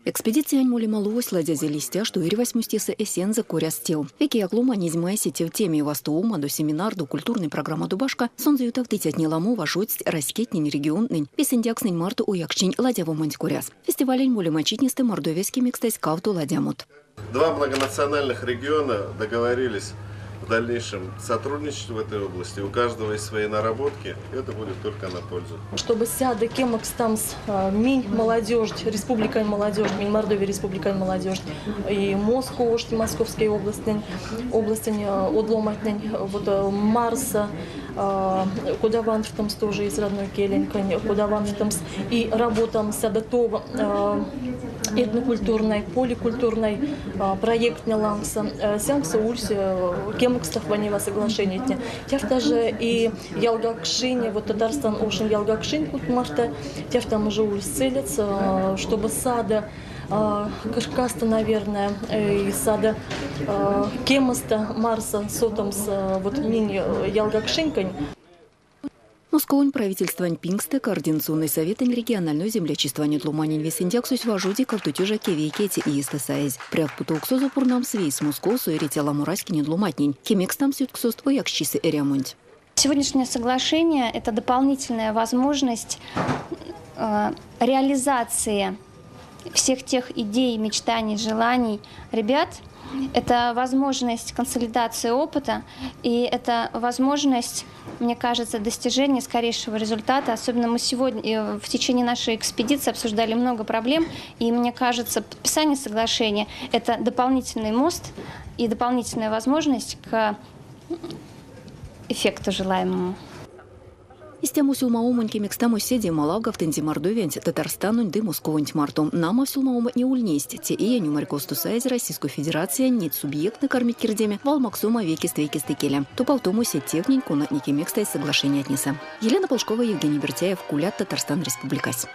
Экспедициянь молема лувось ладязель истя, што эрьвась мусь тесэ эсензэ коряс тев. Вейкеяк ломань эзь майсе тевтеме, вастовомадо, семинардо, культурной программадо башка, сонзэ ютавтыцятне ламо важодсть раськетнень, регионтнэнь, вейсэндявкстнэнь марто ояксчинь ладявоманть коряс. Фестивалень молема читнестэ Мордовиясь кемекстась кавто ладямот. Два многонациональных региона договорились в дальнейшем сотрудничать в этой области. У каждого есть свои наработки, и это будет только на пользу. Чтобы седе кемекстамс минь молодежь, республикань молодежь, минь Мордовия республикань молодежь, и Москва, Московской области, области од ломантнень, вот Марса, кода ванстомс тоже из родной келень, кода ванстомс и работамс седе тов этнокультурной, поликультурной проекттнэ лангсо. Сенксэ ульсь кемекставаниева соглашениятне. Тев даже и ялгаксчинь, вот Татарстан ошонь ялгаксчинь марто, тев там уже ульсь целесь, чтобы сядо кашкасто, наверное, и седе кеместэ марса сотамс вот минь ялгаксчинть. Московонь правительствань пингстэ Координационной советэнь региональной землячествань од ломанень вейсэндявксось важоди 2009 иестэ саезь. Прявт путовксозо пурнамс вейс Московсо эриця ламо раськень ломантнень, кемекстамс ютксост ояксчисэ эрямонть. Сегодняшнее соглашение – это дополнительная возможность реализации всех тех идей, мечтаний, желаний ребят. Это возможность консолидации опыта, и это возможность, мне кажется, достижения скорейшего результата. Особенно мы сегодня в течение нашей экспедиции обсуждали много проблем, и мне кажется, подписание соглашения – это дополнительный мост и дополнительная возможность к эффекту желаемому. Истямо сюлмавомань кемекстамось седе малавгавтынзе Мордовиянть, Татарстанонь ды Московонть марто. Нама, сюлмавоматне ульнесть. Те иень умарькссто саезь Российской Федерациянь неть субъекттнэ кармить кирдеме валмаксома вейкест-вейкест икеле. Топавтомо сеть тевтнень, конатне кемекстазь соглашениятнесэ. Елена Полшкова, Евгений Бертяев, Кулят, Татарстан Республикась.